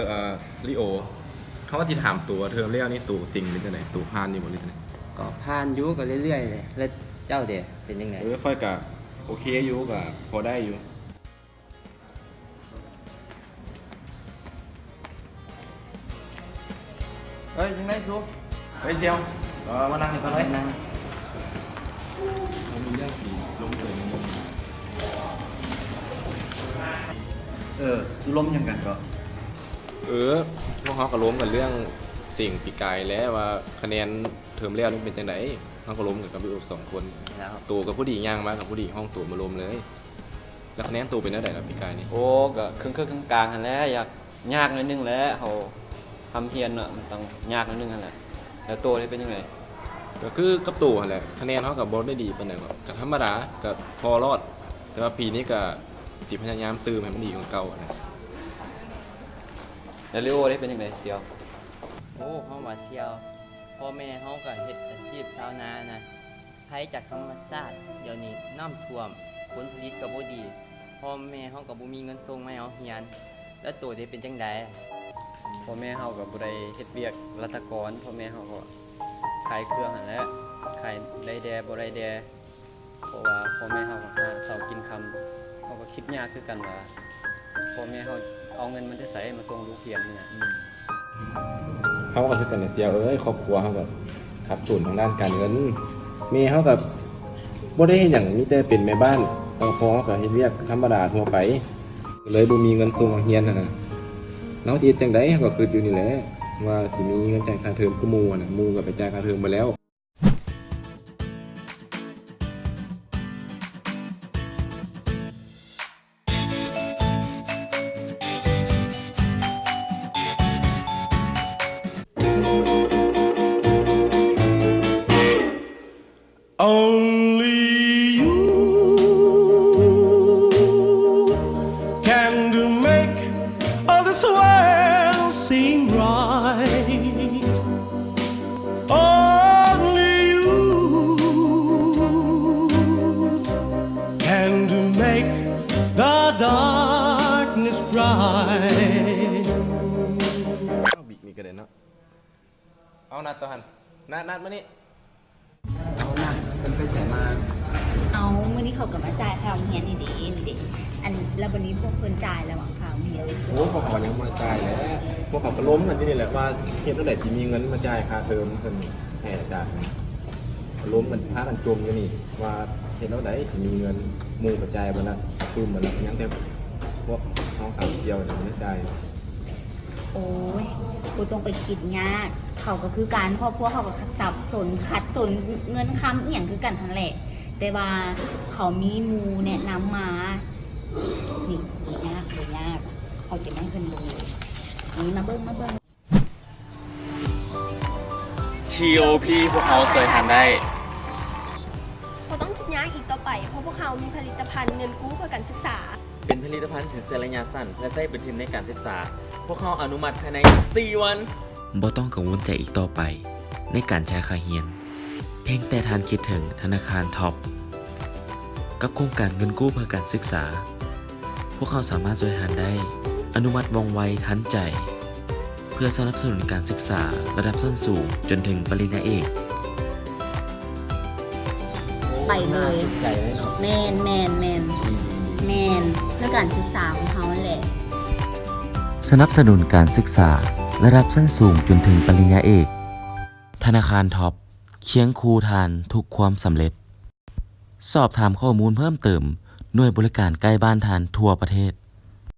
ເອີ ລີໂອ ເຮົາວ່າຊິຖາມໂຕວ່າເທີມແລ້ວນີ້ໂຕເສັງເປັນຈັ່ງໃດ? ໂຕຜ່ານຢູ່ບໍ່ ຫຼືຈັ່ງໃດ? ກໍຜ່ານຢູ່ ກໍເລື້ອຍໆແຫຼະ. ແລ້ວເຈົ້າເດ ເປັນຈັ່ງໃດ? ເອີ ຂ້ອຍກໍໂອເຄຢູ່ ກໍພໍໄດ້ຢູ່. ເອີຍ ຈັ່ງໃດສູ? ເອີຍ ສ່ຽວ ເອີ ມານັ່ງນີ້ກ່ອນເລີຍ. ນັ່ງ. ເຮົາມີເລື່ອງຊິລົມເຕີມ. ເອີ ສູລົມຫຍັງກັນເກາະ? ເອີ ພວກເຮົາກໍລົມກັນເລື່ອງເສັງປີກາຍແຫຼະ ວ່າຄະແນນເທີມແລ້ວນີ້ເປັນຈັ່ງໃດ. ເຮົາກໍລົມກັນກັບວິໂອສອງຄົນ. ໂຕກໍພໍດີ ຍ່າງມາກໍພໍດີ ຮ້ອງໂຕມາລົມເລີຍ. ແລ້ວຄະແນນໂຕເປັນແນວໃດລະປີກາຍນີ້? ໂອ້ ກໍເຄິ່ງໆກາງໆຫັ້ນແຫຼະ ຍາກ ຍາກໜ້ອຍໜຶ່ງແຫຼະ. ເຮົາຮ່ຳຮຽນເນາະ ມັນຕ້ອງຍາກໜ້ອຍໜຶ່ງຫັ້ນແຫຼະ. ແລ້ວໂຕເດ ເປັນຈັ່ງໃດ? ກໍຄືກັບໂຕຫັ້ນແຫຼະ ຄະແນນເຮົາກໍບໍ່ໄດ້ດີປານໃດດອກ ກໍທຳມະດາ ກໍພໍລອດ. ແຕ່ວ່າປີນີ້ກໍຊິພະຍາຍາມຕື່ມໃຫ້ມັນດີກວ່າເກົ່າຫັ້ນແຫຼະ. ແລ້ວລີໂອເດ ເປັນຈັ່ງໃດສ່ຽວ? ໂອ້ ເຮົາວ່າສ່ຽວ ພໍ່ແມ່ເຮົາກໍເຮັດອາຊີບຊາວນານະ ໄພຈາກທຳມະຊາດ ດຽວນີ້ນ້ຳຖ້ວມ ຜົນຜະລິດກໍບໍ່ດີ ພໍ່ແມ່ເຮົາກໍບໍ່ມີເງິນສົ່ງມາໃຫ້ເຮົາຮຽນ. ແລ້ວໂຕເດ ເປັນຈັ່ງໃດ? ພໍ່ແມ່ເຮົາກໍບໍ່ໄດ້ເຮັດວຽກລັດຖະກອນ ພໍ່ແມ່ເຮົາກໍຂາຍເຄື່ອງຫັ້ນແຫຼະ ຂາຍໄດ້ແດ່ບໍ່ໄດ້ແດ່ ເພາະວ່າພໍ່ແມ່ເຮົາກໍຫາເຊົ້າກິນຄ່ຳ. ເຮົາກໍຄິດຍາກຄືກັນວ່າ ພໍ່ແມ່ເຮົາເອົາເງິນມາແຕ່ໃສມາສົ່ງລູກຮຽນນີ້ນະ. ເຮົາກໍຄືກັນແຫຼະສ່ຽວເອີຍ ຄອບຄົວເຮົາກໍຂັດສົນທາງດ້ານການເງິນ. ແມ່ເຮົາກໍບໍ່ໄດ້ເຮັດຫຍັງ ມີແຕ່ເປັນແມ່ບ້ານ ແລ້ວພໍ່ເຮົາກໍເຮັດວຽກທຳມະດາທົ່ວໄປ ກໍເລີຍບໍ່ມີເງິນສົ່ງຮຽນຫັ້ນນະ. ເຮົາຊິເຮັດຈັ່ງໃດ ເຮົາກໍຄິດຢູ່ນີ້ແຫຼະ ວ່າຊິມີເງິນຈ່າຍຄ່າເທີມຄືໝູ່ຫັ້ນນະ ໝູ່ກໍໄປຈ່າຍຄ່າເທີມເບິດແລ້ວ. Only you can do make all this world seem right. Only you can do make the darkness bright. ເອົາບິກນີ້ກໍໄດ້ເນາະ. ເອົານັດຕໍ່ຫັ້ນ ນັດ ນັດມານີ້. ເອົານະ ເພິ່ນໄປໃສມາ? ເອົາ ມື້ນີ້ເຂົາກໍມາຈ່າຍຄ່າໂຮງຮຽນນີ້ເດ້ ນີ້ເດ້. ອັນ ແລ້ວບັດນີ້ພວກເພິ່ນຈ່າຍແລ້ວຫວາ ຄ່າໂຮງຮຽນ? ໂອ້ ພວກເຂົາຍັງບໍ່ຈ່າຍແຫຼະ ພວກເຂົາກໍລົມກັນຢູ່ນີ້ແຫຼະ ວ່າເຮັດແນວໃດຊິມີເງິນມາຈ່າຍຄ່າເທີມເພິ່ນໃຫ້ອາຈານ. ລົມກັນ ພາກັນຈົ່ມຢູ່ນີ້ ວ່າເຮັດແນວໃດຊິມີເງິນ. ໝູ່ກໍຈ່າຍເບິດລະ ປຶ້ມເບິດລະ ຍັງແຕ່ພວກເຮົາສາມສ່ຽວນີ້ຍັງບໍ່ໄດ້ຈ່າຍ. ໂອ້ຍ ບໍ່ຕ້ອງໄປຄິດຍາກ ເຂົາກໍຄືກັນ ຄອບຄົວເຂົາກໍສັບສົນ ຂັດສົນເງິນຄຳອີ່ຫຍັງຄືກັນຫັ້ນແຫຼະ ແຕ່ວ່າເຂົາມີໝູ່ແນະນຳມາ. ນີ້ ບໍ່ຍາກ ບໍ່ຍາກ ເຂົາຈະໃຫ້ເພິ່ນເບິ່ງເລີຍ. ນີ້ ມາເບິ່ງ ມາເບິ່ງ. ທີໂອພີ ພວກເຮົາຊ່ວຍທ່ານໄດ້. ບໍ່ຕ້ອງຄິດຍາກອີກຕໍ່ໄປ ເພາະພວກເຮົາມີຜະລິດຕະພັນເງິນກູ້ເພື່ອການສຶກສາ. ເປັນຜະລິດຕະພັນສິນເຊື່ອໄລຍະສັ້ນ ເພື່ອໃຊ້ເປັນທຶນໃນການສຶກສາ. ພວກເຮົາອະນຸມັດພາຍໃນສີ່ວັນ. ບໍ່ຕ້ອງກັງວົນໃຈອີກຕໍ່ໄປໃນການຈ່າຍຄ່າຮຽນ ພຽງແຕ່ທ່ານຄິດເຖິງທະນາຄານທັອບ ກັບໂຄງການເງິນກູ້ເພື່ອການສຶກສາ. ພວກເຮົາສາມາດຊ່ວຍທ່ານໄດ້ ອະນຸມັດວ່ອງໄວທັນໃຈ ເພື່ອສະໜັບສະໜູນການສຶກສາລະດັບຊັ້ນສູງຈົນເຖິງປະລິນຍາເອກ. ໄປເລີຍ ໜ້າສົນໃຈເລີຍເນາະ. ແມ່ນ ແມ່ນ ແມ່ນ ດີ ດີ ດີ ແມ່ນ ເພື່ອການສຶກສາຂອງເຮົາຫັ້ນແຫຼະ. ສະໜັບສະໜູນການສຶກສາລະດັບຊັ້ນສູງຈົນເຖິງປະລິນຍາເອກ. ທະນາຄານທັອບ ຄຽງຄູ່ທ່ານທຸກຄວາມສຳເລັດ. ສອບຖາມຂໍ້ມູນເພີ່ມເຕີມ ໜ່ວຍບໍລິການໃກ້ບ້ານທ່ານທົ່ວປະເທດ.